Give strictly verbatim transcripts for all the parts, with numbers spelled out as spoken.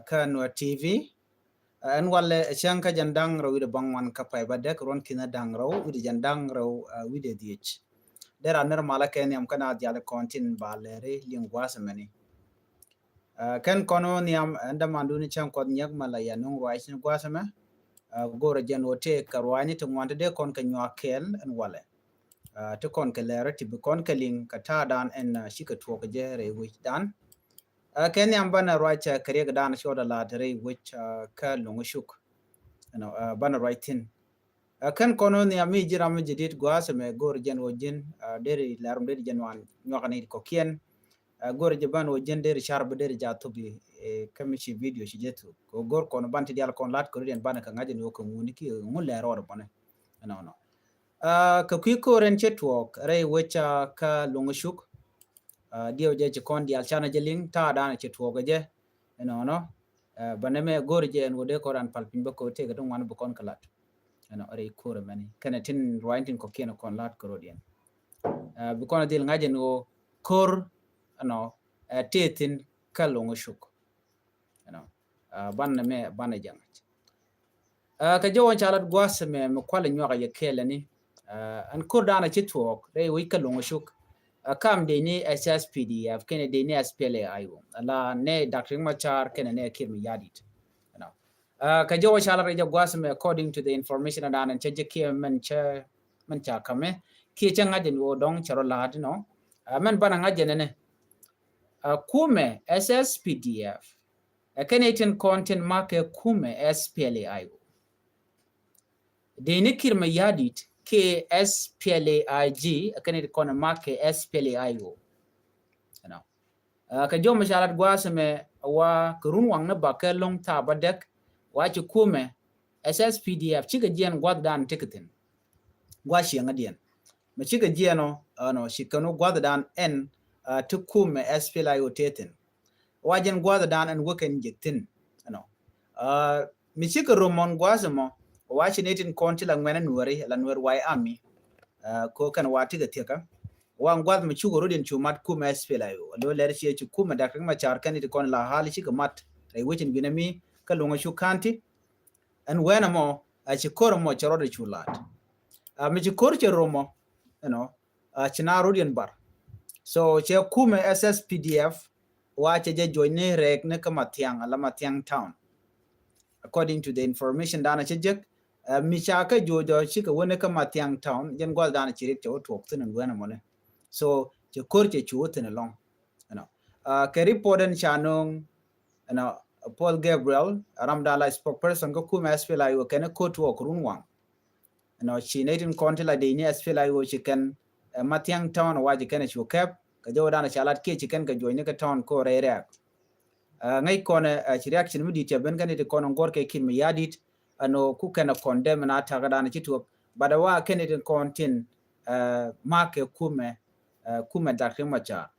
kä Nuer T V. Ɛn walɛ ɛ cäŋ kä jɛn da̱ŋ rɛw wi̱dɛ baŋ wan kä pay ba dɛk ruɔ̱n ki̱n da̱ŋ rɛw wi̱dɛ jɛn da̱ŋ rɛw wi̱dɛ dhiec. Dee ran nir malä kɛ nhiam kä na dhiali kɔn tin ba lɛri liŋ gua̱a̱th mɛni. Kɛn kɔn wä nhiam ɛn dämandun cäŋ kuɔth nyiek mɛ la yɛ nuŋ ruac ni gua̱a̱th mɛ. Go̱rɛ jɛn wä tëë kɛ ruac ni ti ŋuan ti dee kɔn kɛ nyuak kɛɛl ɛn walɛ. Ti kɔn kɛ lɛri ti bi kɔn kɛ liŋ kɛ ta̱a̱ dan ɛn cikɛ tuɔɔk jɛ rɛy wi̱c dan. Kɛ nhiam banɛ ruac kɛ riɛk dan cuɔt a la̱t rɛy wi̱c kä luŋ cuk. Banɛ ruac thi̱n. Kɛn kɔn wä nhiam mi ji̱ ram mi ji̱ dit gua̱a̱th mɛ go̱r jɛn wä ji̱n deri lɛrum deri jɛn wan nyuak ni kɔkiɛn. Go̱r jɛ ban wä ji̱n deri car bi deri ja thubi kä mi ci video ci jɛ thuk. Kɛ go̱r kɔn ban ti dial kɔn lat kɛ rut yɛn banɛ kɛ ŋa̱c ni wä kɛ ŋuni ki ŋun lɛ rɔɔd bɔnɛ. Ɛnɔnɔ. Kɛ kui̱ ko̱r ɛn cɛ tuɔɔk rɛy wec kä luŋ cuk. Diɛw jɛ ci kɔn dial canɛ jɛ liŋ ta̱a̱ danɛ cɛ tuɔɔk jɛ. Ɛnɔnɔ. Banɛ mɛ go̱r jɛ ɛn wä dee kɔn ran pal piny bä ko̱r tëëk ti ŋuan bi kɔn kɛ lat. Ɛnɔ rɛy ko̱r ɛmɛni kɛnɛ tin ruany tin kɔkiɛn kɔn lat kɛ rot yɛn. Bi kɔn dhil ŋa̱c ɛn wä ko̱r ɛnɔ tëë thin kä luŋ cuk. Ɛnɔ banɛ mɛ banɛ jɛ ŋa̱c. Kɛ jɛ wä ca lat gua̱a̱th mɛ mi kualɛ nyuak yɛ kɛɛlɛ ni. Ɛn ko̱r danɛ ci tuɔɔk rɛy wi̱c kä luŋ cuk. Kam dee ni S S P D F kɛnɛ dee ni S P L A I O ala nɛ Doctor Riek Machar kɛnɛ nɛ Kiir Mayardit. Ɛnɔ kɛ jɛ wä ca lat rɛy jɛ gua̱a̱th mɛ according to the information danɛ cɛ jɛ kiɛ mɛn cɛ mɛn ca kamɛ kiɛ cɛ ŋa̱c ɛn wä dɔŋ cɛ rɔ la̱a̱t nɔ. Mɛn banɛ ŋa̱c ɛn ɛnɛ. Kumɛ S S P D F ɛ kɛn itin kɔn tin makɛ kumɛ S P L A I O. Dee ni Kiir Mayardit kɛ S P L A I G ɛ kɛn itin kɔn makɛ S P L A I O. Ɛnɔ kɛ jɔm ca lat gua̱a̱th mɛ wa kɛ run waŋ ni bakɛ loŋ thaap a dɛk wa ci kumɛ S S P D F cikɛ jiɛn gua̱th dan ti kɛ thi̱n. Gua̱a̱th cieŋ a diɛn mɛ cikɛ jiɛn ɔ ɛnɔ ci kɛn wä gua̱th dan ɛn ti kumɛ S P L A I O tëë thi̱n. Wa jɛn gua̱a̱th dan ɛn wä kɛn jɛ thi̱n ɛnɔ. Mi cikɛ rom mɔn gua̱a̱th mɔ wa ci ni tin kɔn ti la ŋuɛn a nuɛri la nuɛr way ami. Ko kɛn wa tikɛ thiɛkä wa gua̱a̱th mi cukɛ rot in cu mat kumɛ S P L A I O lo lɛr ciɛ ci kumɛ Doctor Riek Machar kɛn ti kɔn la hal cikɛ mat rɛy wecin binɛ mi kä luŋä cu ka̱n ti. Ɛn wɛn ɛmɔ a ci ko̱r ɛmɔ cɛ rɔɔdɛ cu la̱t. Mi ci ko̱r cɛ rom mɔ ɛnɔ ci na rot yɛn bar. So cɛ kumɛ S S P D F wa cɛ jɛ juɔc ni rɛɛk ni kä Mathiaŋ ala Mathiaŋ town. According to the information danɛ cɛ jek mi ca kä juɔc ɔ cikɛ wä ni kä Mathiaŋ town jɛn gua̱th danɛ ci riɛk cɛ wä tuɔɔk thi̱n ɛn wɛn ɛmɔ ni. So cɛ ko̱r cɛ cu wä thi̱n ɛlɔŋ. Ɛnɔ kɛ report ɛn ca no̱o̱ŋ ɛnɔ Paul Gabriel ram dan la spokesperson kä kumɛ S P L A I O kɛn ko̱r tuɔɔk run waŋ. Ɛnɔ ci nɛy tin kɔn ti la dec ni S P L A I O ci kɛn Mathiaŋ town wa ci kɛn cu kɛp kɛ jɛ wä danɛ ca lat kiɛ ci kɛn kɛ juɔc ni kɛ town ko rɛy rɛɛk. Ŋäc kɔn ci reaction mi dit cɛ ben kɛn ti kɔn ŋuɔr kɛ Kiir Mayardit ɛnɔ ku kɛn kɔn dɛm na takä danɛ ci tuɔk. But wa kɛn ti kɔn tin makɛ kumɛ kumɛ Doctor Riek Machar.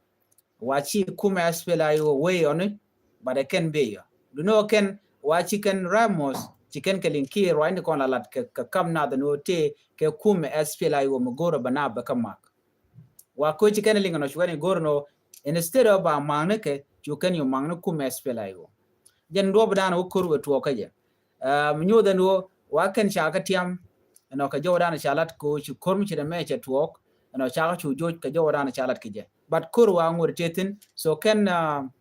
Wa ci kumɛ S P L A I O wee ɔni, but ɛ kɛn bee yɔ. Dunɛ ɔ kɛn wa ci kɛn Ramos ci kɛn kɛ liŋ Kiir ruacni kɔn la lat kɛ kam nath ni ɔ tëë kɛ kumɛ S P L A I O mi go̱o̱rɛ bɛ na bɛ kä mak. Wa ko̱ ci kɛn liŋ nɔ ci wɛn i̱ go̱o̱rɛ nɔ instead of ba makni kɛ cu kɛn yɔ makni kumɛ S P L A I O. Jɛn duɔp dan wä ko̱r wɛ tuɔɔk kä jɛ. Mi nyuuth ɛn ɣöö wa kɛn ca kä tiam ɛnɔ kɛ jɔwdan ca lat kɛ ɣöö ci ko̱r mi ci dɛ mɛ cɛ tuɔɔk ɛnɔ ca kä cu joc kɛ jɔwdan ca lat kɛ jɛ. But ko̱r wa ŋot tëë thi̱n so kɛn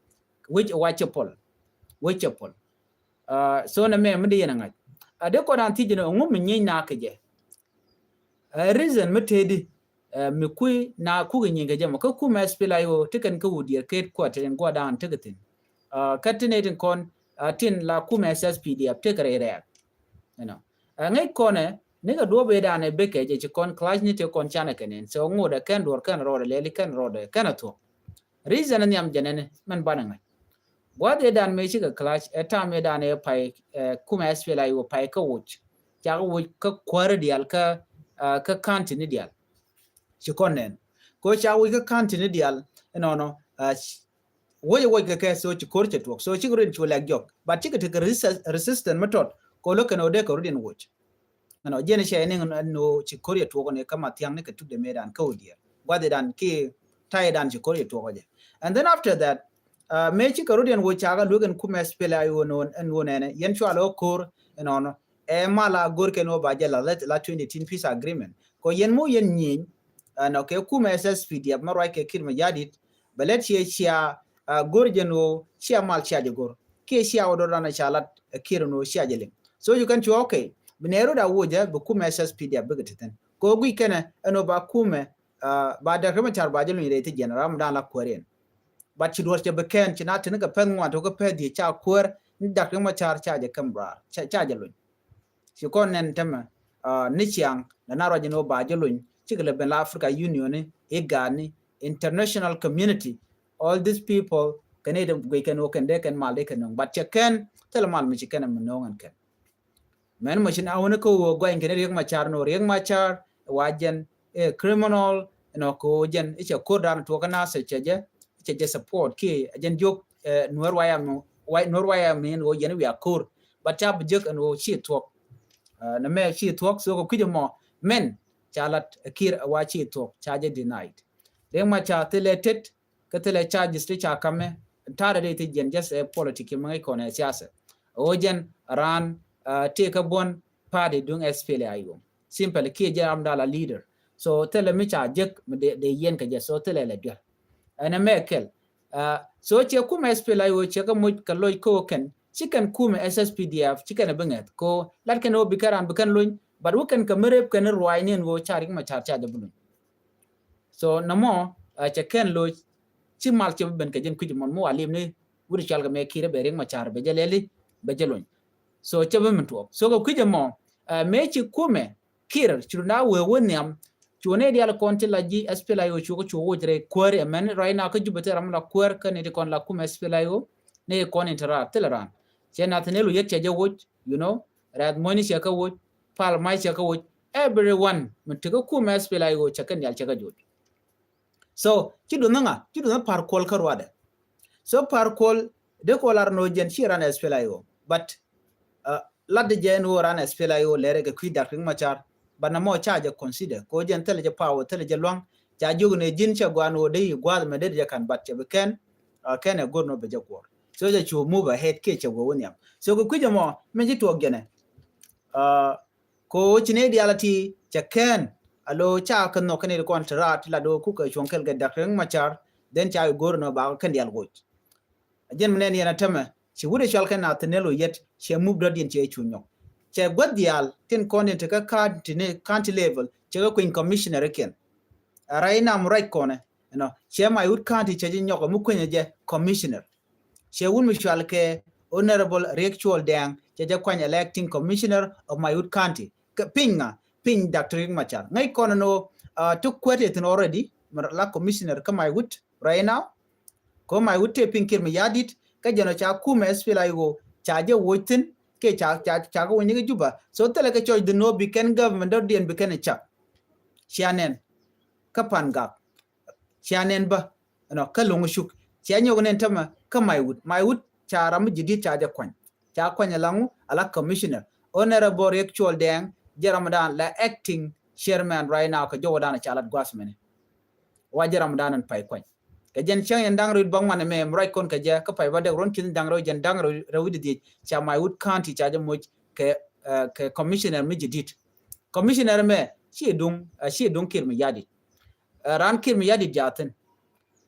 wec wa cɛ pɔl. Wec cɛ pɔl. So nɛ mɛ mi di yɛn a ŋa̱c a dee kɔdan thiec ɛnɔ ŋu mi nyieny na kɛ jɛ. Reason mi tëëdi mi kui̱ na kukɛ nyieny kɛ jɛ mɔ kä kumɛ S P L A I O ti kɛn kä wut diɛɛr ket kuat tin guadan tekɛ thi̱n. Kä tin ɛ tin kɔn tin la kumɛ S S P D F tekɛ rɛy rɛɛk. Ɛnɔ ŋäc kɔnɛ nikɛ duɔ̱p ëëdan ɛ bekɛ jɛ ci kɔn clash ni tëë kɔn canɛ kɛ nɛn so ŋot ɛ kɛn duɔr kɛn rɔɔdɛ lɛli kɛn rɔɔdɛ kɛn ɛ thuɔ̱k. Reason ɛ nhiam jɛ nɛni mɛn banɛ ŋa̱c. Gua̱th ëëdan mëë cikɛ clash ɛ tam ëëdan ɛ pay kumɛ S P L A I O pay kä woc. Cak woc kä kuäärä diaal kä kä county ni diaal. Ci kɔn nɛn ko ca woc kä county ni diaal. Ɛnɔnɔ woc ɛ woc kɛ kɛ so ci ko̱r cɛ tuɔk so cikɛ rot in cu lɛk jɔk but cikɛ tekɛ resistance mi tɔt ko lo̱k kɛn ɔ dee kɛ rot in woc. Ɛnɔ jiɛn cɛ ni ɛn ɣöö ci ko̱r yɛ tuɔk ni kä Mathiaŋ ni kɛ tuk dee mëëdan kä wä diɛɛr gua̱dhidan ki ta̱yɛdan ci ko̱r yɛ tuɔk jɛ. And then after that Mëë ci kɛ rot yɛn wä cakɛ luek ɛn kumɛ S P L A I O ɛn wä nɛnɛ yɛn cua lɛ wä ko̱r ɛnɔnɔ. Ɛ mal a go̱r kɛn wä ba jɛ la lät la twenty eighteen peace agreement kɔ yɛn mɔ yɛn nyieny. Ɛnɔ kɛ kumɛ S S P D F mɛ ruac kɛ Kiir Mayardit bɛ lät ciɛ cia go̱r jɛn wä cia mal cia jɛ go̱r kiɛ cia wä dɔr dan ca lat Kiir ɛn wä cia jɛ liŋ. So you can cua okay bi nɛ rot a wä jɛ bi kumɛ S S P D F bikɛ ti thin kɔ guic kɛnɛ ɛn wä ba kumɛ ba dɛk ri mɛ car ba jɛ luny rɛy ti jɛn ram dan la kuäär yɛn. But ci duɔr cɛ bi kɛn ci na tini kɛ pɛth ŋuan tokɛ pɛth diɛ ca kuäär ni dak ri mɔ car ca jɛ kɛm raar ca jɛ luny. Ci kɔn nɛn tämɛ ni ciaŋ la na ruac ni wä ba jɛ luny cikɛ lɛ ben la Africa Union ni IGAD ni international community. All these people kɛn i̱ guic kɛn wä kɛn dee kɛn mal dee kɛn no̱ŋ but cɛ kɛn thilɛ mal mi ci kɛn mi no̱ŋ ɛn kɛn. Mɛn mɔ ci na wuni kä wä guany kɛn Riek Machar nɔ Riek Machar wa jɛn ɛ criminal. Nɔ kä wä jɛn i̱ cɛ ko̱r dan tuɔk kä na sɛ cɛ jɛ i̱ cɛ jɛ support kiɛ jɛn jiök nuɔr waya mi nuɔr waya mi wä jɛn wiak ko̱r. But ca bi jiök ɛn wä ci thuɔk. Nɛ mɛ ci thuɔk so kɛ kui̱c mɔ mɛn ca lat Kiir wa ci thuɔk ca jɛ denied. Riek Machar thilɛ tet kä thilɛ charges ti ca kamɛ. Tarɛ di ti jɛn just ɛ politic mi ŋäc kɔn ɛ siasa. Ɣöö jɛn raan ti kä buɔn party duŋ S P L A I O simple kiɛ jɛ ram dala leader. So thilɛ mi ca jek mi de yɛn kɛ jɛ so thilɛ lɛ duel. Ɛn ɛmɛ kɛl. So cɛ kumɛ S P L A I O cɛ kä moc kɛ loc kä wä kɛn ci kɛn kumɛ S S P D F ci kɛn ɛ bi ŋɛth ko lat kɛn wä bi kɛn ran bi kɛn lony. But wä kɛn kɛ mi rep kɛn ruac ni ɛn wä ca Riek Machar ca jɛ bi lony. So nɔmɔ cɛ kɛn loc ci mal cɛ bi ben kɛ jɛn kui̱c mɔn mi wa lim ni wut cual kɛ mɛ Kiir bɛ Riek Machar bɛ jɛ lɛli bɛ jɛ lony. So cɛ bi min tuɔk so kɛ kui̱c mɔ mɛ ci kumɛ Kiir ci runda wee wä nhiam. Cu ni dial kɔn ti la ji̱ S P L A I O cu kɛ cu wuc rɛ kuäär ɛmɛn right now kä Juba ti ram la kuäär kä ni ti kɔn la kumɛ S P L A I O ni kɔn intera thil ran. Cɛ nath ni lu yet cɛ jɛ wuc you know. Rɛth muɔ̱ni cɛ kä wuc pal mac cɛ kä wuc. Everyone mi ti kä kumɛ S P L A I O cɛ kɛ nial cɛ kä juc. So ci dunh ŋa ci dunh par kuɔl kä ruadɛ. So par kuɔl de kuɔl ar no jɛn ci ran S P L A I O but lat de jɛn wä ran S P L A I O lɛrɛ kɛ kui̱ dak Riek Machar. But na mɔ ca jɛ consider ko jɛn thilɛ jɛ power thilɛ jɛ luaŋ ca jiök ni ji̱n cɛ guan wä de yi guath mɛ de jɛ kan but cɛ bi kɛn kɛn ɛ go̱r no bɛ jɛ guɔr. So jɛ cu move ahead kiɛ cɛ wä wä nhiam so kɛ kui̱ jɛ mɔ min ci tuɔk jɛnɛ. Ko ci ni dial ti cɛ kɛn a lo ca kɛ nhɔk kɛn di kɔn ti raat ti la do kukɛ cuɔ̱ŋ kɛl kɛ dak Riek Machar. Then ca yi go̱r nɔ ba kɛn dial goc. A jɛn mi nɛn yɛn a tämɛ ci wut ɛ cual kɛn na thin nɛl wä yet cɛ mup dɔ̱diɛn cɛ cu nyɔk. Cɛ guäth dial tin kɔn din ti kä county ni county level cɛ kɛ kueny commissioner ikiɛn. A rɛy nam rɛc kɔnɛ ɛnɔ cɛ Maiwut County cɛ jɛ nyɔk mi kuenyɛ jɛ commissioner. Cɛ wun mi cual kɛ Honorable Riek Cuɔl Dɛŋ cɛ jɛ kuany electing commissioner of Maiwut County. Kɛ piny ŋa piny Doctor Riek Machar ŋäc kɔn ɛn ɣöö ti kuɛt ɛ thin already mi la commissioner kä Maiwut right now. Kɛ ɣöö Maiwut tëë piny Kiir Mayardit kä jɛn ɔ ca kumɛ S P L A I O ca jɛ woc thin kɛ ca ca ca kɛ wony ni kä Juba. So thilɛ kɛ cɔc dhin ɣöö bi kɛn government dɔ̱diɛn bi kɛn ɛ cak. Cia nɛn kä Pan Gak. Cia nɛn bä ɛnɔ kä Loŋ Cuk cia nyɔk nɛn tämɛ kä Maiwut. Maiwut ca ram mi ji̱ di̱t ca jɛ kuany ca kuany alaŋu ala commissioner. Honorable Riek Cuɔl Dɛŋ jɛ ram dan la acting chairman right now kɛ jɔwä dan ca lat guath mɛni. Wa jɛ ram dan ɛn pay kuany kɛ jɛn cäŋ yɛn da̱ŋ rɛw bäŋ manɛ mɛ mi ruac kɔn kɛ jɛ kä pay ba dɛk ruɔ̱n ki̱n da̱ŋ rɛw jɛn da̱ŋ rɛw wi̱cdɛ dhiec ca Maiwut County ca jɛ moc kɛ kɛ commissioner mi ji̱ di̱t. Commissioner mɛ ci duŋ ci duŋ Kiir Mayardit. Ran Kiir Mayardit jathin.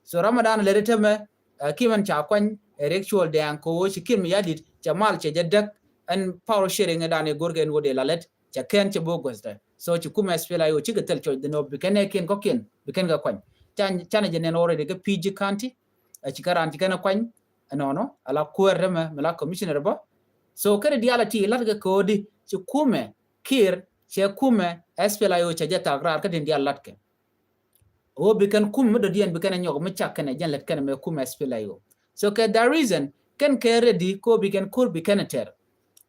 So Ramadan lɛ ri tämɛ ki mɛn ca kuany Riek Cuɔl Dɛŋ ko ci Kiir Mayardit cɛ mal cɛ jɛ däk. Ɛn power sharing dan i̱ go̱rkɛ ɛn wä dee lalɛt cɛ kɛn cɛ bo̱o̱k guäthdɛ. So ci kumɛ S P L A I O cikɛ thil cɔc dhin ɔ bi kɛn ɛ kiɛn kɔkiɛn bi kɛn kɛ kuany. Canɛ jɛ nɛn already kɛ P G County. Ci kɛ ran ci kɛn ɛ kuany ɛnɔnɔ ala kuäär tämɛ mi la commissioner bä. So kɛn dial a ti lat kɛ ko̱o̱di ci kumɛ Kiir cɛ kumɛ S P L A I O cɛ jɛ thak raar kä tin dial lat kɛ. Ɣöö bi kɛn kum mi dɔ̱diɛn bi kɛn ɛ nyɔk mi cak kɛn ɛ jɛn lät kɛn ɛ mɛ kum S P L A I O. So kɛ that reason kɛn kɛ ready ko bi kɛn kur bi kɛn ɛ tɛr.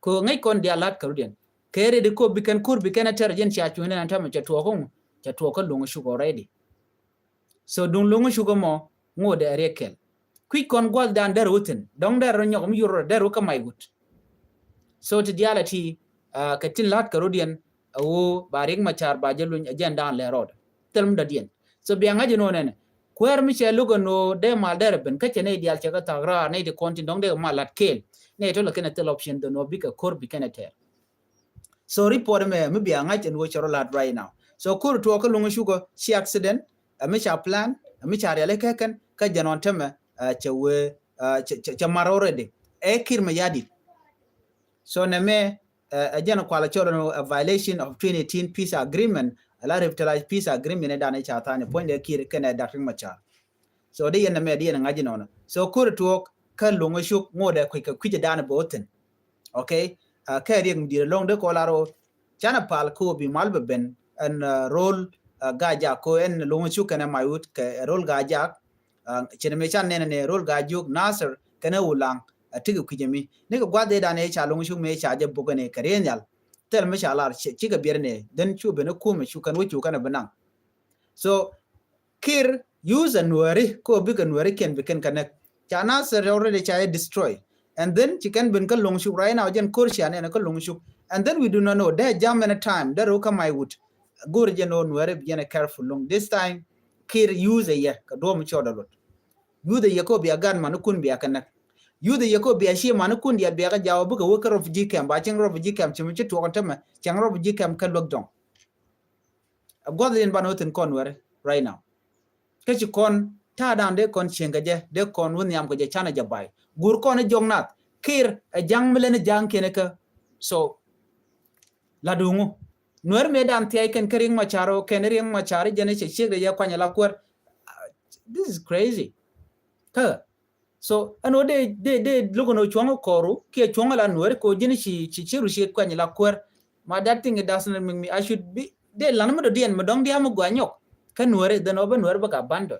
Ko ŋäc kɔn dial lat kɛ rudiɛn kɛ ready ko bi kɛn kur bi kɛn ɛ tɛr jɛn cia cuŋ nɛn a tämɛ cɛ tuɔɔk ŋu cɛ tuɔɔk kä Loŋ Cuk already. So duŋ Loŋ Cuk mɔ ŋot dɛ riɛk kɛl. Kui̱c kɔn gua̱thdan dɛr wä thi̱n dɔ̱ŋ dɛr rɔ nyɔk mi yur rɔ dɛr wä kä Maiwut. So ti dial a ti kɛ tin la̱t kɛ rɔ̱diɛn a ɣöö ba Riek Machar ba jɛ luny a jɛn da̱a̱n lɛ rɔɔd thil mi dɔ̱diɛn. So bia ŋa̱c ɛn ɣöö nɛnɛ Kuäär mi cɛ luk ɛn ɣöö dee mal derɛ ben kä cɛ nɛy diaal cɛ kɛ thak raar, nɛy ti kɔn tin dɔ̱ŋ dee kɛ mal lat kɛɛl. Nɛy tɔ̱ lɛ kɛn ɛ thil option dɔ̱ŋ ɣöö bikɛ ko̱r bi kɛn ɛ tɛr. So report mɛ mi bia ŋa̱c ɛn ɣöö cɛ rɔ lat right now. So ko̱r tuɔɔk kä Luŋ Cuk ɔ ci accident, ɛ mi ca plan, ɛ mi ca riali kɛ kɛn, kä jɛn ɣɔn tämɛ, ɛ, cɛ wee, ɛ, cɛ, cɛ, cɛ mar already. Ɛ Kiir Mayardit. So nɛ mɛ, ɛ, ɛ jɛn kualɛ cɔl ɛn ɣöö a violation of twenty eighteen peace agreement, ala revitalized peace agreement ɛ dan ɛ ca tha̱a̱ny ɛ puɔ̱nydɛ Kiir kɛnɛ Doctor Riek Machar. So di yɛn nɛ mɛ di yɛn ŋa̱c inɔnɔ. So ko̱r tuɔɔk kä Luŋ Cuk ŋot ɛ kui̱ kɛ kui̱c ɛ dan ɛ bɛ wä thi̱n. Okay? Ɛ, kɛ Riek mi di̱i̱t ɛlɔ̱ŋ dee kɔ lar ɣöö canɛ pal kɛ ɣöö bi mal bɛ ben ɛn, ɛ, ro̱l, ɛ, Gaa-jaak kɛ ɣöö ɛn Luŋ Cuk kɛnɛ Maiwut kɛ, ɛ, ro̱l Gaa-jaak. Ɛ, cɛn mëë can nɛn ɛ ni ro̱l Gaa-jiök, Nasir kɛnɛ Ulaŋ, ɛ, tekɛ kui̱c ɛmi. Nikɛ gua̱th ëëdan ëë ca Luŋ Cuk mëë ca jɛ buk ɛn ëë kɛ riey nhial. Thil mi ca lar ci, cikɛ biɛr ɛn ëë. Then cu ben ɛ kumɛ cu kɛn wä cu kɛn ɛ bi naŋ. So Kiir use ɛ Nuääri kɛ ɣöö bikɛ Nuääri kiɛn bi kɛn kɛ näk. Ca Nasir already ca jɛ destroy. And then ci kɛn ben kä Luŋ Cuk right now, jɛn ko̱r cia nɛn kä Luŋ Cuk. And then we do not know dee jam any time dee rɛw kä Maiwut. Go̱r jɛn ɣöö Nuääri bi jɛn ɛ careful lɔ̱ŋ. This time Kiir use ɛ yɛ kɛ duɔ̱ɔ̱p mi cɔɔdɛ luɔt. Use ɛ yɛ kɛ ɣöö bia gat manikun bia kɛ näk. Use ɛ yɛ kɛ ɣöö bia cie manikun diaal bia kɛ jaw bikɛ wä kä refugee camp, ba cieŋ refugee camp ci mi ci tuɔɔk ɛn tämɛ, cieŋ refugee camp kä Luäk Dɔŋ. Ɛ gua̱th in banɛ wä thi̱n kɔn Nuääri right now. Kä ci kɔn ta̱a̱dan dee kɔn cieŋ kɛ jɛ, dee kɔn wä nhiam kɛ jɛ, canɛ jɛ bay. Guur kɔn i̱ jiɔk nath, Kiir ɛ ja̱ŋ mi lɛn i̱ ja̱ŋ kiɛn ikä. So la duŋu Nuääri mëë dan thia̱a̱c kɛn kä Riek Machar ɔ, kɛn Riek Machar i̱ jɛn i̱ cɛ ciek dee jɛ kuany ala kuäär. This is crazy. Kä so ɛn ɣöö dee, dee, dee luk ɛn ɣöö cuɔ̱ŋ kɔɔru kiɛ cuɔ̱ŋ ala Nuääri kɛ ɣöö ji̱n ci, ci, ci ru ciek kuany ala kuäär. Ma that thing, it doesn't make me, I should be, dee lan mi dɔ̱diɛn mi dɔ̱ŋ dia̱a̱ mi gɔaa nyɔk kä Nuääri, then ɣöö bä Nuääri bä kɛ abandon.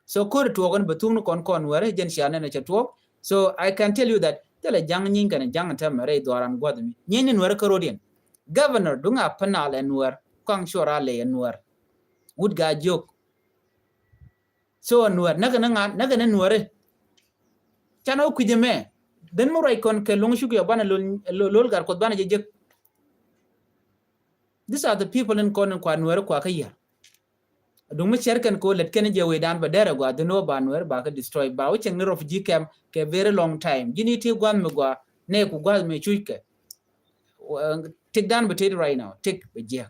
So ko̱ri tuɔɔk ɛn bɛ thuk ni kɔn kɔn Nuääri, jɛn cia nɛn ɛ cɛ tuɔɔk. So I can tell you that thilɛ ja̱ŋ nyiny kɛn ja̱ŋ tɛmɛ rɛy dhuaaran gua̱th mi. Nyiny ni Nuääri kä ro̱diɛn. Governor duŋ a Upper Nile ɛ Nuäär, Kɔaŋ Cuɔr a lɛ ɛ Nuäär. Wut Gaa-jiök. So Nuäär näkɛ ni ŋa̱n, näkɛ ni Nuääri. Canɛ wä kui̱c ɛmɛ. Then mi ruac kɔn kɛ Luŋ Cuk yɔ banɛ lol, lol, lol Gatkuoth banɛ jɛ jek. These are the people in kɔn in kua Nuääri kua kä yär. Duŋ mi cɛr kɛn kɛ wä lät kɛn jɛ wecdan bɛ derɛ gua, then wä ba Nuääri ba kɛ destroy, ba wä cieŋ ni refugee camp kɛ very long time. Ji̱n i̱ ti gua̱th mi gua nɛ ku gua̱th mi cuc kɛ. Ɛ, tëkdan bɛ tet right now, tëk bɛ jiäk.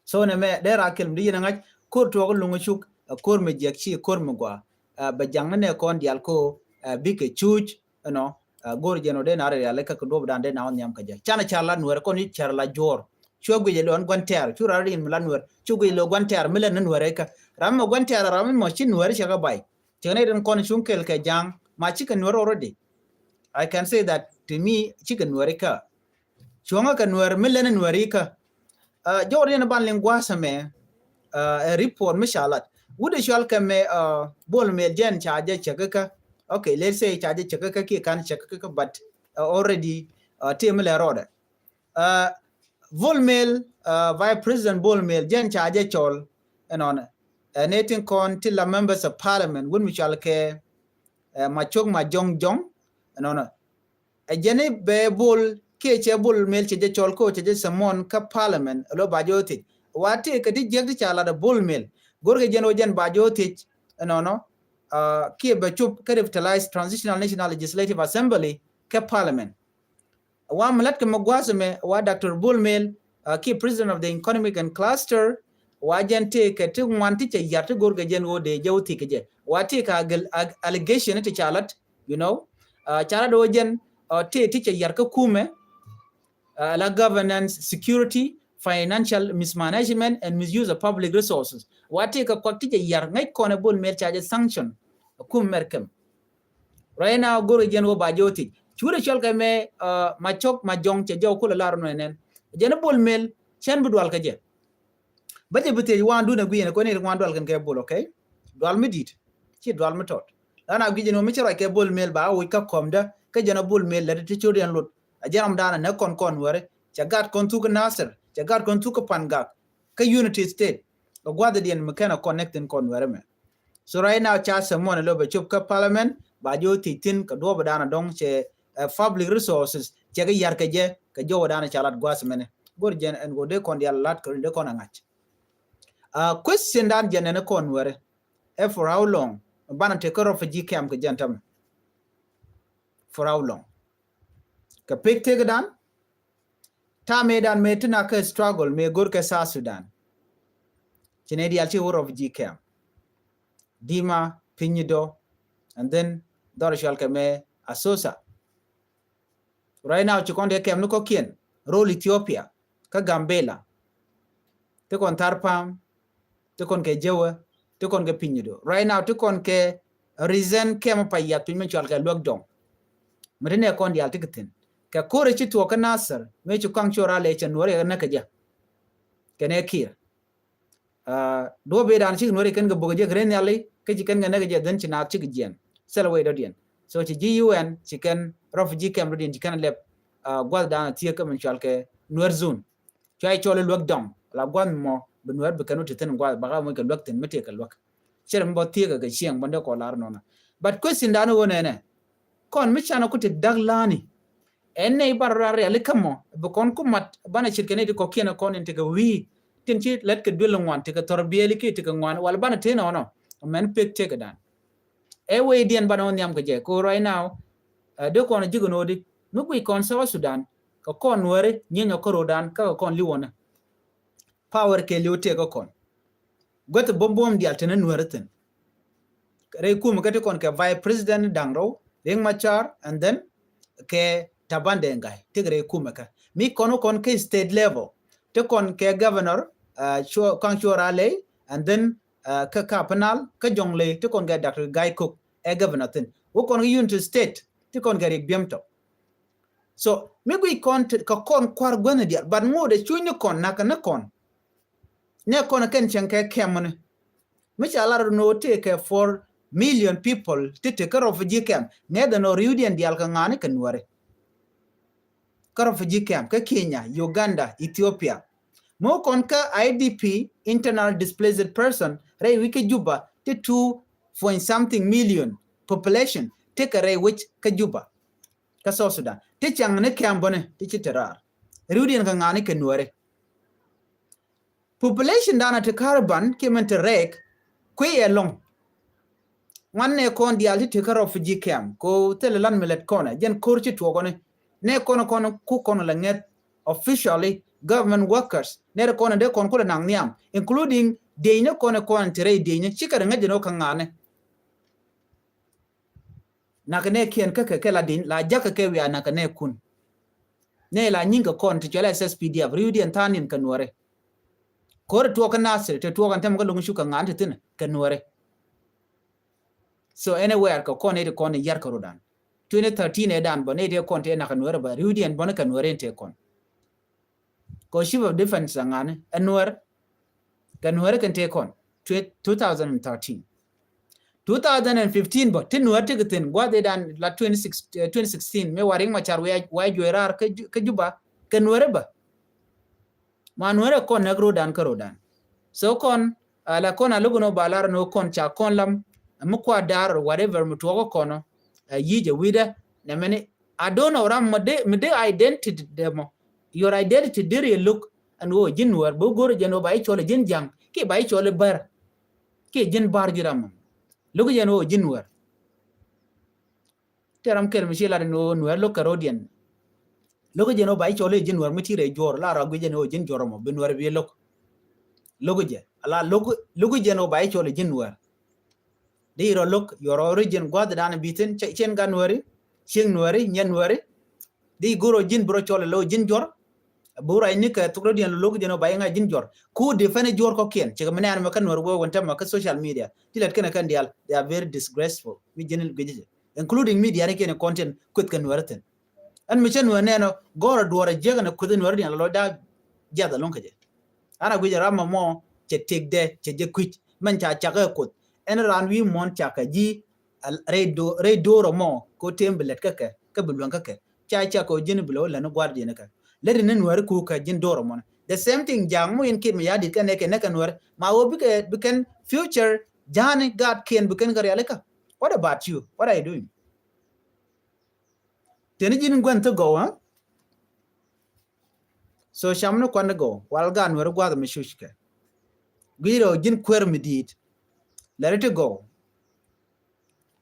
So nɛ mɛ dee raa kɛl mi di yɛn a ŋa̱c ko̱r tuɔɔk Luŋ Cuk, ɛ, ko̱r mi jiäk ci ko̱r mi gua. Ɛ, bɛ jaŋ ni nɛ kɔn diaal ko, ɛ, bikɛ cuc, you know, ɛ, go̱r jɛn ɔ dee na rɛl rial ikä kɛ duɔ̱pdan dee na wä nhiam kä jɛ. Canɛ car la Nuäär kɔn i̱ car la juɔ̱ɔ̱r. Cu guic ɛ lo̱ ɛn gua̱n tɛ̈r, cu rar rin mi la Nuäär, cu guic ɛ lo̱ gua̱n tɛ̈r mi lɛn ni Nuäär ikä. Ram mi gua̱n tɛ̈r ram mi mɔ ci Nuäär cɛ kɛ bay. Cɛ nɛ rin kɔn cuŋ kɛl kɛ ja̱a̱ŋ, ma cikɛ Nuäär already. I can say that to me, cikɛ Nuäär ikä. Cuɔ̱ŋä kɛ Nuäär mi lɛn Nuäär ikä. Ɛ, jɔwdɛ ni ban liŋ gua̱a̱th ɛmɛ, ɛ, ɛ report mi ca lat. Wut ɛ cual kɛ mɛ, ɛ, Bol Mel jɛn ca jɛ cäk ikä. Okay, let's say ca jɛ cäk ikä kiɛ kan cäk ikä, but, ɛ, already, ɛ, tëë mi lɛ rɔɔdɛ. Ɛ, Bol Mel, ɛ, Vice President Bol Mel jɛn ca jɛ cɔl ɛnɔnɛ. Ɛ, nɛ tin kɔn ti la members of parliament wut mi cual kɛ, ɛ, Macok Majɔŋ Jɔŋ ɛnɔnɛ. Ɛ jɛn i̱ bɛ Bol kiɛ cɛ Bol Mel cɛ jɛ cɔl ko cɛ jɛ summon kä parliament ɛ lo ba jɛ wä thiec. Wa tëë kɛ ti jiäk ti ca lat ɛ Bol Mel. Go̱rkɛ jɛn wä jɛn ba jɛ wä thiec ɛnɔnɔ. Ɛ, kiɛ bɛ cop kä Revitalized Transitional National Legislative Assembly kä parliament. Wa mi lat kɛ mɛ gua̱a̱th ɛmɛ wa Doctor Bol Mel, ɛ, kiɛ President of the Economic and Cluster, wa jɛn tëë kɛ ti ŋuan ti cɛ yar ti go̱rkɛ jɛn wä dee jɛ wä thiec kɛ jɛ. Wa tëë kɛ ag-, ag-, allegation ti ca lat, you know, ɛ, ca lat wä jɛn, ɛ, tëë ti cɛ yar kä kumɛ, ɛ, la governance, security, financial mismanagement and misuse of public resources. Wa tëë kɛ kuak ti cɛ yar ŋäc kɔn ɛ Bol Mel ca jɛ sanction ɛ kum Mɛr kɛm. Right now go̱rkɛ jɛn wä ba jɛ wä thiec. Cuurɛ cual kɛ mɛ, ɛ, Macok Majɔŋ cɛ jɔw kulɛ lar nɔ ɛnɛn. Jɛn i̱ Bol Mel cɛn bi dual kɛ jɛ. Bä jɛ bi thiec wan dun ɛ gui̱n ɛ kɔn i̱ wan dual kɛn kɛ Bol, okay? Dual mi di̱i̱t. Ci dual mi tɔt. Lan a gui̱c ɛn ɣöö mi ci ruac kɛ Bol Mel ba a woc kä kɔmdä kä jɛn a Bol Mel lät ti cot yɛn lot. A jɛn ram danɛ nɛ kɔn kɔn Nuääri. Cɛ gat kɔn thuk kä Nasir. Cɛ gat kɔn thuk kä Pangak. Kä Unity State. Kɛ gua̱thdiɛn mi kɛn a connect in kɔn Nuääri mɛ. So right now ca summon ɛ lo bɛ cop kä parliament ba jɛ wä thiec thi̱n kɛ duɔ̱ɔ̱p danɛ dɔ̱ŋ cɛ, ɛ, public resources cɛ kɛ yar kɛ jɛ kɛ jɔw danɛ ca lat gua̱a̱th mɛnɛ. Go̱r jɛn ɛn go̱r dee kɔn dial lat kɛ rin dee kɔn a ŋa̱c. Ɛ, question dan jɛn ɛn kɔn Nuääri. Ɛ for how long banɛ te kä refugee camp kɛ jɛn tämɛ? For how long? Kɛ pek tëkdan, tamɛ dan mëë ti na kä struggle mëë go̱r kɛ South Sudan. Ci nɛ diaal ci wä refugee camp. Dima, Pinyido, and then dhɔr cual kɛ mɛ Asosa. Right now ci kɔn dee camp ni kɔkiɛn, rol Ethiopia kä Gambela. Ti kɔn Tharpam, ti kɔn kɛ Jewɛ, ti kɔn kɛ Pinyido. Right now ti kɔn kɛ recent camp pa yath piny mɛ cual kɛ Luäk Dɔŋ. Mɛ ti nɛ kɔn diaal ti kɛ thi̱n. Kɛ kore ci tuɔk kä Nasir, mɛ ci kaŋ cor a lɛ cɛ Nuäri kɛ näk kɛ jɛ. Kɛ nɛ Kiir. Duɔ̱p i̱ dan cik Nuäri kɛn kɛ bok jek ren nhiali kä ci kɛn kɛ näk jɛ, dhɛn ci naath cik jiɛn. Thilɛ wee dɔ̱diɛn. So ci ji̱ U N ci kɛn refugee camp dɔ̱diɛn ci kɛn lɛp gua̱th dan a thiek kä min cual kɛ Nuer zone. Cua i̱ cɔl i̱ Luäk Dɔŋ la gua̱th mɔ bi Nuer bi kɛn wä ti thi̱n gua̱th baka moc kɛ luäk thi̱n mi tëë kɛ luäk. Cɛ rɛ mi bɔ thiek kɛ ciɛŋ bɔ ndɛ kɔ lar nɔnɔ. But question dan i̱ wä nɛnɛ, kɔn mi canɛ ku ti dak lani. Ɛn nɛ i̱ bar rar riali kä mɔ bi kɔn ku mat banɛ ce̱tkɛ nɛ ti kɔkiɛn kɔn in tekɛ wi̱i̱ tin ci lät kɛ duel ŋuan tekɛ thɔr biɛli ki tekɛ ŋuan wal banɛ te nɔnɔ. Mɛn pek tekɛ dan. Ɛ wee diɛn banɛ wä nhiam kɛ jɛ ko right now. Dee kɔn ji̱ kɛ no̱o̱di mi guic kɔn South Sudan kɛ kɔn Nuäri nyieny ɔ kä ro̱dan kä kɛ kɔn li̱wɔnɛ. Power kɛ li̱w tëë kä kɔn. Guäth buɔ̱m buɔ̱m diaal teni Nuäri thi̱n. Rɛy kumɛ kä ti kɔn kɛ Vice President Daŋ Rɔw, Riek Machar, and then kɛ Taban Deng Gai, ti kɛ rɛy kumɛ kä. Mi kɔn wä kɔn kä state level, ti kɔn kɛ governor, uh, Cuɔ-, Kaŋ Cuɔr Alei, and then, uh, kä Kapanal, kä Jɔŋlei, ti kɔn kɛ Doctor Gai Kok, ɛ governor thi̱n. Wä kɔn kä Unity State, ti kɔn kɛ Riek Biɛm Tɔk. So mi guic kɔn ti kɛ kɔn kua̱r guänh diaal, but ŋot ɛ cuny ni kɔn nakä ni kɔn. Nɛ kɔn kɛn cɛŋ kɛ kɛmuni. Mi ca lar ni wä tëë kɛ four million people ti ti kä refugee camp. Ŋɛth ɛn ɔ ri̱wdiɛn diaal kɛ ŋa̱ni kɛ Nuäri. Kä refugee camp kä Kenya, Uganda, Ethiopia. Mi wä kɔn kä I D P, internal displaced person, rɛy wi̱c kä Juba ti two point something million population ti kɛ rɛy wi̱c kä Juba. Kä South Sudan ti cɛŋ ni kɛm bäni ti ci te raar. Ri̱wdiɛn kɛ ŋa̱ni kɛ Nuäri. Population danɔ ti Carbon kiɛ min ti rɛɛk kui̱ ɛlɔ̱ŋ. Ŋuan nɛ kɔn diaal ti ti kä refugee camp ko thilɛ lan mi lɛt kɔnɛ jɛn ko̱r ci tuɔkɔni. Nɛ kɔn kɔn ku kɔn la ŋɛth officially government workers nɛ kɔn dee kɔn kulɛ naŋ nhiam, including dieny ni kɔn kɔn ti rɛy dieny ni cikɛ ri ŋäc jɛn wä kä ŋa̱ni. Nakä nɛ kiɛn kä kɛ kɛ la din la jakä kɛ wiaa nakä nɛ kun. Nɛ la nyiŋ kɛ kɔn ti cɔl S S P D F ri̱wdiɛn tha̱a̱n in kɛ Nuäri. Ko̱ri tuɔk kä Nasir ti tuɔk ɛn tɛm kä lo̱ŋ cuk kɛ ŋa̱n ti thi̱n kɛ Nuäri. So anywhere kɛ kɔn iti kɔn in yar kɛ rodan. Twenty thirteen ɛ dan bä nɛ ti kɔn ti nakä Nuäri bä ri̱wdiɛn bä ni kɛ Nuäri in ti kɔn. Kɔ chief of defense a ŋa̱ni ɛ Nuäri. Kɛ Nuäri kɛn tëë kɔn twe-, two thousand and thirteen. Two thousand and fifteen bä ti Nuäri ti kɛ thi̱n gua̱th i̱ dan la twenty six, eh, twenty sixteen mëë wa Riek Machar wä, wä juɔc raar kä Ju-, kä Juba kɛ Nuäri bä. Ma Nuäri kɔn näk ro̱dan kä ro̱dan. So kɔn, ah, la kɔn a lo̱k ni wä ba lar ni wä kɔn ca kɔn lam mi kua dar or whatever mi tuɔk kɔn ɔ, ah, yic ɛ wi̱dɛ nɛ mɛni I don't know ram mi dee, mi dee identity dɛ mɔ. Your identity deri ɛ lo̱k ɛn ɣöö ji̱n Nuäär, bi go̱r jɛn ɣöö ba ji̱ cɔl ji̱n Ja̱ŋ kiɛ ba ji̱ cɔl Bär kiɛ ji̱n Bär ji̱ ram mɔ. Lo̱k jɛn ɣöö ji̱n Nuäär. Tɛ ram kɛl mi ci lat ɛn ɣöö Nuäär lo̱k kɛ ro̱diɛn. Lo̱k jɛn ɣöö ba ji̱ cɔl ji̱n Nuäär mi ti rɛy juɔ̱ɔ̱r la rɔ guic jɛn ɣöö ji̱n juɔ̱r mɔ bi Nuäär bi lo̱k. Lo̱k jɛ ala lo̱k, lo̱k jɛn ɣöö ba ji̱ cɔl ji̱n Nuäär. Di rɔ lo̱k your origin gua̱th dan bi thi̱n cien gan Nuäri, cieŋ Nuäri, nyɛn Nuäri. Di go̱r ɔ ji̱n bi rɔ cɔl ɛ lo̱ ji̱n juɔr. Bi wä ruac ni kɛ thok rɔ̱diɛn lo̱ lo̱k jɛn ɔ ba iŋa ji̱n juɔr. Ku defend juɔr kɔkiɛn cɛ kɛ mi nɛɛn mɛ kä Nuäri wee wän tämɛ kä social media. Ti lɛt kɛn ɛ kɛn diaal, they are very disgraceful. Mi ji̱n guic jɛ including media ni kiɛn content kueth kɛ Nuäri thi̱n. Ɛn mi cä Nuäär nɛɛn ɔ gɔ̱r ɛ duɔr ɛ jiäk ɛn ɛ kueth ɛ Nuäri diɛn lɔ da jiath ɛlɔ̱ŋ kɛ jɛ. An a guic ɛ ram mɔ mɔ cɛ tëkdɛ cɛ jɛ kui̱c mɛn ca cak ɛ kuoth. Ɛn ran wi̱i̱ muɔ̱n ca kɛ ji̱ rɛy do-, rɛy do̱r ɔ mɔ ko tem bi lɛt kä kɛ kä bi luäŋ kä kɛ. Ca ca kɛ ji̱n bi lɛ wä lɛn gua̱r diɛn kä lɛt ni Nuäri ku kɛ ji̱n do̱r ɔ mɔn. The same thing Ja̱a̱ŋ mɔ in kit mi ya̱ dit kɛ nɛ kɛ nɛ kɛ Nuäri ma wä bikɛ, bikɛn future ja̱a̱ni gaat kiɛn bikɛn kɛ rialikä. What about you? What are you doing? Teni ji̱n gua̱n thi gɔw, ha? So cam ni kuan thi gɔw wal gaat Nuäri gua̱th mi cuckɛ. Gui̱i̱r ɔ ji̱n kuer mi di̱i̱t. Let it go.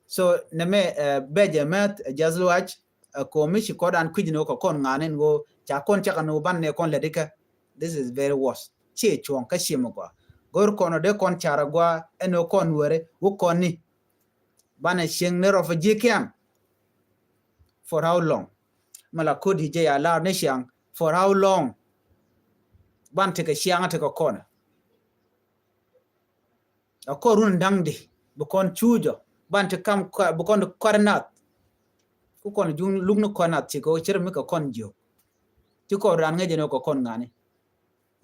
So nɛ mɛ bɛ jɛ mɛth ɛ jɛth luac ɛ komi ci kɔdan kui̱c ni wä kɛ kɔn ŋa̱n in wä ca kɔn cakɛ ni wä ban ni kɔn lɛ dikɛ. This is very worse. Ci cuɔ̱ŋ kä ci mi gua go̱r kɔn wä dee kɔn carɛ gua ɛn wä kɔn wɛrɛ wä kɔn ni ban ɛ cieŋ ni refugee camp. For how long? Mɛ la kodi jɛ ya lar ni ciaŋ for how long? Ban tekɛ ciaŋ tekɛ kɔn. A kɔr run da̱ŋ di bi kɔn cuuc ɔ ban ti kam bi kɔn di kɔr nath. Ku kɔn juŋ luk ni kɔr nath ci kɛ cir mi kɛ kɔn jiök. Ci kɔr ran ŋäc jɛ ni kɛ kɔn ŋa̱ni.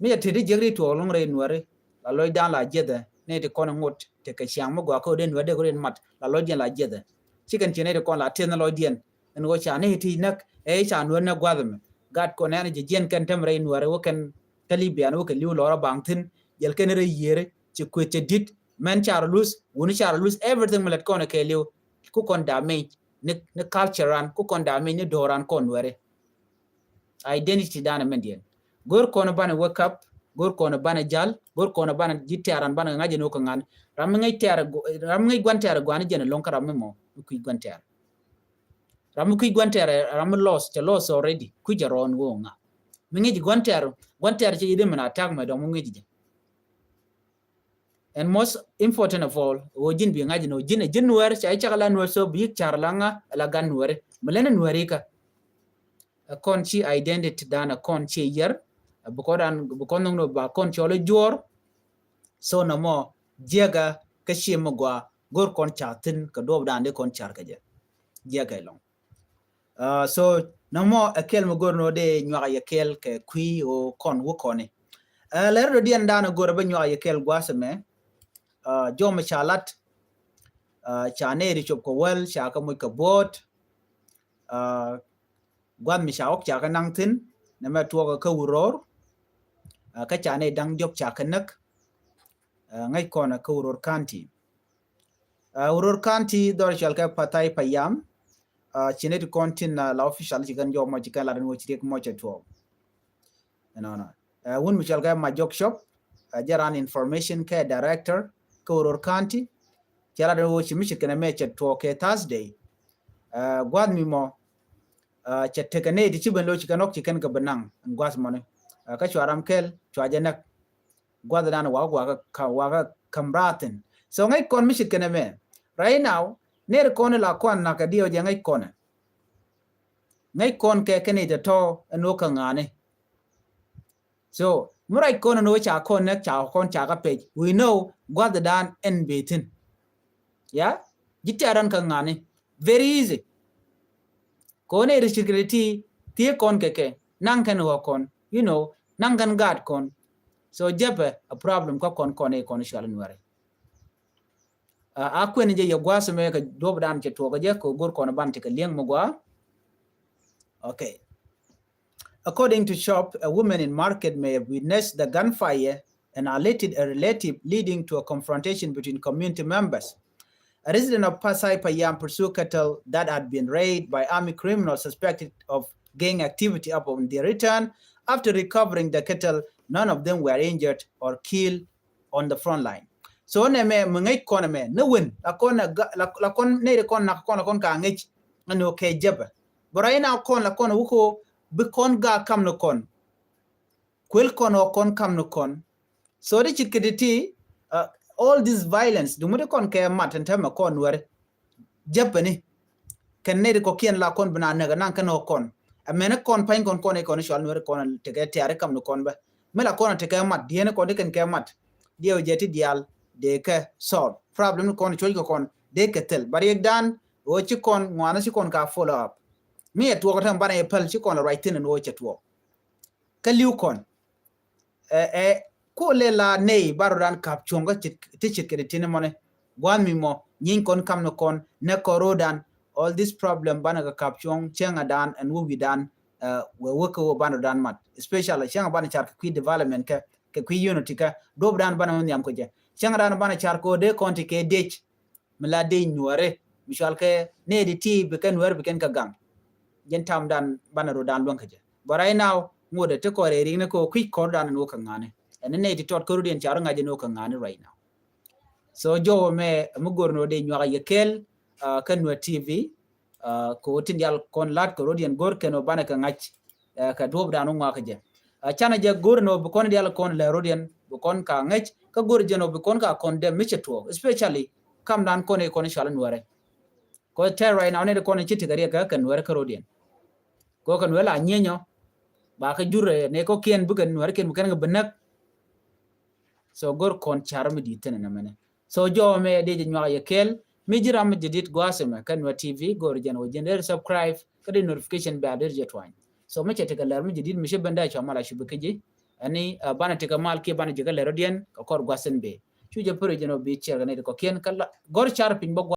Mi jɛ ti di jiäk ri tuɔɔk luŋ rɛy nuɛri la lɔc da̱ŋ la jiɛthɛ ni ti kɔn ŋot ti kɛ ciaŋ mi gɔaa kä wä den nuɛri dee kɛ rin mat la lɔc diɛn la jiɛthɛ. Ci kɛn ci ni ti kɔn la tiɛth ni lɔc diɛn ɛn wä ca ni ti näk ɛ ca nuɛri ni gua̱th mi gat kɔn ɛn jɛ jiɛn kɛn tem rɛy nuɛri wä kɛn kä Libya ni wä kɛ li̱w lɔrä baŋ thi̱n jɛl kɛn rɛy yiëri ci kueth cɛ di̱t mɛn car lose wuni car lose everything mi lɛt kɔn kɛ liw. Ku kɔn damage ni, ni culture ran ku kɔn damage ni do̱ran kɔn wɛri. Identity dan mɛn diɛn go̱r kɔn ban wake up. Go̱r kɔn ban jal go̱r kɔn ban ji̱ tɛɛr ran ban ŋa̱c jɛ ni wä kɛ ŋa̱n. Ram mi ŋäc tɛɛr ram mi ŋäc guan tɛɛr guan jɛn loŋ kä ram mi mɔ mi kui̱ guan tɛɛr. Ram mi kui̱ guan tɛɛr ram mi lost cɛ lost already kui̱ jɛ rɔɔn wä ŋa. Mi ŋäc guan tɛɛr guan tɛɛr cɛ yidi mɛn attack mɛ dɔŋ mi ŋäc jɛ. And most important of all wä ji̱n bi ŋa̱c ni wä ji̱n ji̱n nuɛr ca i̱ cak la nuɛr so bi car la ŋa la gan nuɛri mi lɛn nuɛri ka. Ɛ kɔn ci identity dan ɛ kɔn ci yɛr ɛ bi kɔn dan bi kɔn nuŋ ni ba kɔn cɔl i̱ juɔr. So nɔmɔ jiɛka kä ci mi gua go̱r kɔn ca thi̱n kɛ duɔp dan di kɔn car kɛ jɛ jiɛka ilɔŋ. Uh, so nɔmɔ ɛ kɛl mi go̱r ni wä dee nyuak yɛ kɛl kɛ kui̱ wä kɔn wä kɔni. Uh, lɛr dɔ diɛn dan go̱r bɛ nyuak yɛ kɛl gua̱th mɛ. Uh, jɔm ca lat uh, ca nɛy ri cop kɛ wäl ca kɛ muc kɛ buɔt. Uh, gua̱th mi ca ɣɔk ca kɛ naŋ thi̱n nɛ mɛ tuɔk kä wuror. Uh, kä ca nɛy daŋ diɔk ca kɛ näk. Uh, ŋäc kɔn kä wuror kanti. Uh, wuror kanti dhɔr cual kɛ Pathai Payam. Uh, ci nɛy ti kɔn tin uh, la official ci kɛn jɔk mɔ ci kɛn lat ni wä ci riek mɔ cɛ tuɔk. Ɛnɔnɔ uh, wun mi cual kɛ Majok Shop uh, jɛ ran information kɛ director kä wuror kanti. Cɛ lat ni wä ci mi ci kɛn mɛ cɛ tuɔk kɛ Thursday. Uh, gua̱th mi mɔ uh, cɛ tekɛ nɛy ti ci ben lo ci kɛn ɔk ci kɛn kɛ bi naŋ ɛn gua̱th mɔni. Uh, kä cua ram kɛl cua jɛ näk. Gua̱th dan wakä wakä ka wakä kam raathin. So ŋäc kɔn mi cit kɛn ɛmɛ right now. Ner kɔn la kɔn nakä diɛw jɛ ŋäc kɔn. Ŋäc kɔn kɛ kɛn itɛ tɔ ɛn wä kä ŋa̱ni. So mi rac kɔn ɛn wä ca kɔn nɛk ca kɔn ca kä pec we know gua̱th dan ɛn bethin. Ya ji̱ tɛ̈r dan kä ŋa̱ni. Very easy. Kɔn ɛ ri cirkɛ ti ti kɔn kɛ kɛ naŋ kɛn wä kɔn you know naŋ kɛn gaat kɔn. So jɛpɛ a problem kä kɔn kɔn ɛ kɔn cual nuɛri. Uh, a kuɛn jɛ yɛ gua̱a̱th mɛ kɛ duɔp dan cɛ tuɔk jɛ kɛ go̱r kɔn ban ti kɛ liɛŋ mɛ gua. Okay. According to Shop, a woman in market may have witnessed the gunfire and alerted a relative, leading to a confrontation between community members. A resident of Pasai Payam pursued cattle that had been raided by army criminals suspected of gang activity upon their return after recovering the cattle. None of them were injured or killed on the front line. So nɛ mɛ mi ŋäc kɔn mɛ ni win la kɔn la kɔn nɛ ri kɔn nak kɔn la kɔn ka ŋäc. Ɛn wä kɛ jɛpɛ bɛ rɔ in a kɔn la kɔn wä ko bi kɔn ga kam ni kɔn. Kuel kɔn wä kɔn kam ni kɔn. So di cit kɛ ti ti uh, all this violence di ŋut kɔn kɛ mat ɛn tɛmɛ kɔn wɛri. Jɛpɛ ni kɛn nɛy ti kɔkiɛn la kɔn bi na näk anaŋ kɛn ɔ kɔn. Ɛmɛn kɔn pany kɔn kɔn ikɔn icual nuɛri kɔn tekɛ tiari kam ni kɔn bɛ. Mi la kɔn tekɛ mat diɛn kɔn ikɛn kɛ mat. Diɛw jɛ ti dial dee kɛ solve problem ni kɔn icuɔc kɛ kɔn dee kɛ thil bari yek dan. Ɣöö ci kɔn ŋuanä ci kɔn ka follow up. Mi ɛ tuɔk tɛm banɛ yɛ päl ci kɔn la ruac thin ni ɣöö cɛ tuɔk. Kä li̱w kɔn ɛ ɛ ko lɛ la nɛy ba rodan kap cuɔ̱ŋ kä ti cit kɛ ti tin mɔni. Gua̱n mi mɔ nyiny kɔn kam ni kɔn nɛ kɔ rodan. All this problem banɛ kɛ kap cuɔ̱ŋ cieŋ a dan ɛn wä wi̱dan. Wɛ wä kä wä banɛ rodan mat especially cieŋ a banɛ car kɛ kui̱ development kɛ kɛ kui̱ unity kɛ duɔp dan banɛ wä nhiam kɛ jɛ cieŋ a dan banɛ car kɛ wä dee kɔn ti kɛ dec. Mi la dec nuɔri mi cual kɛ nɛy di ti bi kɛn nuɔri bi kɛn kɛ gaŋ. Jɛn tam dan banɛ rodan luäŋ kɛ jɛ but right now ŋuɔdɛ ti kɔr ɛ rik ni kɛ wä kui̱ kɔr dan ni wä kɛ ŋa̱ni. Ɛn ni nɛy ti tɔt kɛ rodan car wä ŋa̱c ni wä kɛ ŋa̱ni right now. So jɔwä mɛ mi go̱r ni wä dee nyuak yɛ kɛl kä Nuer T V. Kɛ wä tin dial kɔn lat kɛ rodiɛn go̱r kɛn wä banɛ kɛ ŋa̱c kɛ duɔp dan wä ŋuak kɛ jɛ. Canɛ jɛ go̱r ni wä bi kɔn dial kɔn lɛ rodiɛn bi kɔn ka ŋäc kä go̱r jɛ ni wä bi kɔn ka kɔn dɛm mi cɛ tuɔɔk, especially kam dan kɔn i̱ kɔn cual Nuɛrɛ. Kɔ tɛr right now ni di kɔn ci ti kɛ riɛk kɛ Nuɛrɛ kä rodiɛn. Kɔ kɛ Nuɛrɛ la nyinyɔ ba kɛ jur ni kɔ kiɛn bi kɛ Nuɛrɛ kiɛn bi kɛn kɛ bi näk. So go̱r kɔn car mi di thin ni mɛnɛ. So jɔwä mɛ dee jɛ nyuak yɛ kɛl mi ji̱ ram mi jɛ dit gua̱a̱th ɛmɛ kä Nuer T V go̱r jɛn wä jɛn dee subscribe kä dee notification bell dee jɛ tuany. So mi cɛ tekɛ lɛr mi jɛ dit mi cɛ ben dee cua mal a cubi kä ji̱. Ɛni banɛ tekɛ mal kiɛ banɛ jɛ kä lɛr rodiɛn kɛ kɔr gua̱a̱th in bee. Cu jɛ pär jɛn wä bi cɛr kɛ nɛy ti kɔ̱kiɛn kä la go̱r car piny bä gua̱a̱th.